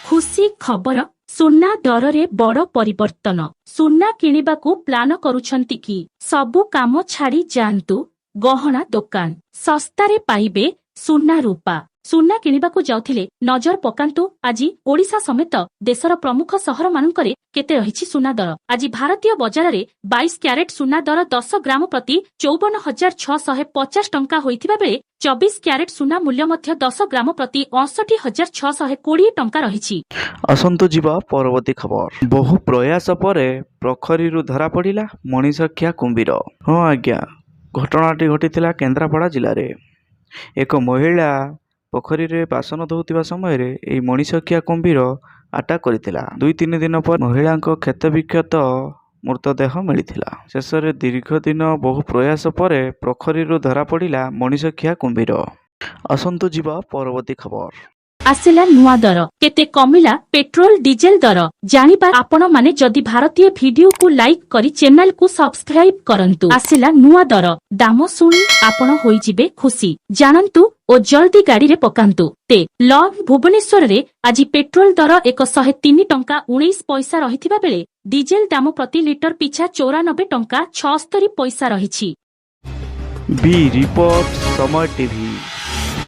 ଖୁସି ଖବର, ସୁନା ଦରରେ ବଡ଼ ପରିବର୍ତ୍ତନ। ସୁନା କିଣିବାକୁ ପ୍ଲାନ କରୁଛନ୍ତି କି? ସବୁ କାମ ଛାଡି ଯାଆନ୍ତୁ ଗହଣା ଦୋକାନ, ଶସ୍ତାରେ ପାଇବେ ସୁନା ରୂପା। ସୁନା କିଣିବାକୁ ଯାଉଥିଲେ ନଜର ପକାନ୍ତୁ, ଆଜି ଓଡ଼ିଶା ସମେତ ଦେଶର ପ୍ରମୁଖ ସହରମାନଙ୍କରେ କେତେ ରହିଛି ସୁନା ଦର। ଆଜି ଭାରତୀୟ ବଜାରରେ 22 କ୍ୟାରେଟ ସୁନା ଦର 10 ଗ୍ରାମ ପ୍ରତି 54,650 ଟଙ୍କା ହୋଇଥିବା ବେଳେ 24 କ୍ୟାରେଟ ସୁନା ମୂଲ୍ୟ ମଧ୍ୟ 10 ଗ୍ରାମ ପ୍ରତି 59,620 ଟଙ୍କା ରହିଛି। ଆସନ୍ତୁ ଯିବା ପରବର୍ତ୍ତୀ ଖବର। ବହୁ ପ୍ରୟାସ ପରେ ପୋଖରୀରୁ ଧରାପଡ଼ିଲା ମଣିଷଖିଆ କୁମ୍ଭୀର। ହଁ ଆଜ୍ଞା, ଘଟଣାଟି ଘଟିଥିଲା କେନ୍ଦ୍ରାପଡ଼ା ଜିଲ୍ଲାରେ। ଏକ ମହିଳା ପୋଖରୀରେ ବାସନ ଧୋଉଥିବା ସମୟରେ ଏହି ମଣିଷଖିଆ କୁମ୍ଭୀର ଆଟାକ୍ କରିଥିଲା। 2-3 ଦିନ ପରେ ମହିଳାଙ୍କ କ୍ଷତବିକ୍ଷତ ମୃତଦେହ ମିଳିଥିଲା। ଶେଷରେ ଦୀର୍ଘ ଦିନ ବହୁ ପ୍ରୟାସ ପରେ ପୋଖରୀରୁ ଧରାପଡ଼ିଲା ମଣିଷଖିଆ କୁମ୍ଭୀର। ଆସନ୍ତୁ ଯିବା ପରବର୍ତ୍ତୀ ଖବର। ଆସିଲା ନୂଆ ଦର। କେତେ କମିଲା ପେଟ୍ରୋଲ ଡିଜେଲ ଦର, ଜାଣିବା ଆପଣ ମାନେ ଯଦି ଭାରତୀୟ ଭିଡିଓକୁ ଲାଇକ୍ କରି ଚ୍ୟାନେଲକୁ ସବସ୍କ୍ରାଇବ କରନ୍ତୁ। ଆସିଲା ନୂଆ ଦର, ଦାମ ଶୁଣି ଆପଣ ହୋଇଯିବେ ଖୁସି। ଜାଣନ୍ତୁ ଓ ଜଲ୍ଦି ଗାଡିରେ ପକାନ୍ତୁ ତେଲ। ଭୁବନେଶ୍ୱରରେ ଆଜି ପେଟ୍ରୋଲ ଦର 103 ଟଙ୍କା 19 ପଇସା ରହିଥିବା ବେଳେ ଡିଜେଲ ଦାମ ପ୍ରତି ଲିଟର ପିଛା 94 ଟଙ୍କା 76 ପଇସା ରହିଛି। ବି ରିପୋର୍ଟ, ସମୟ ଟିଭି।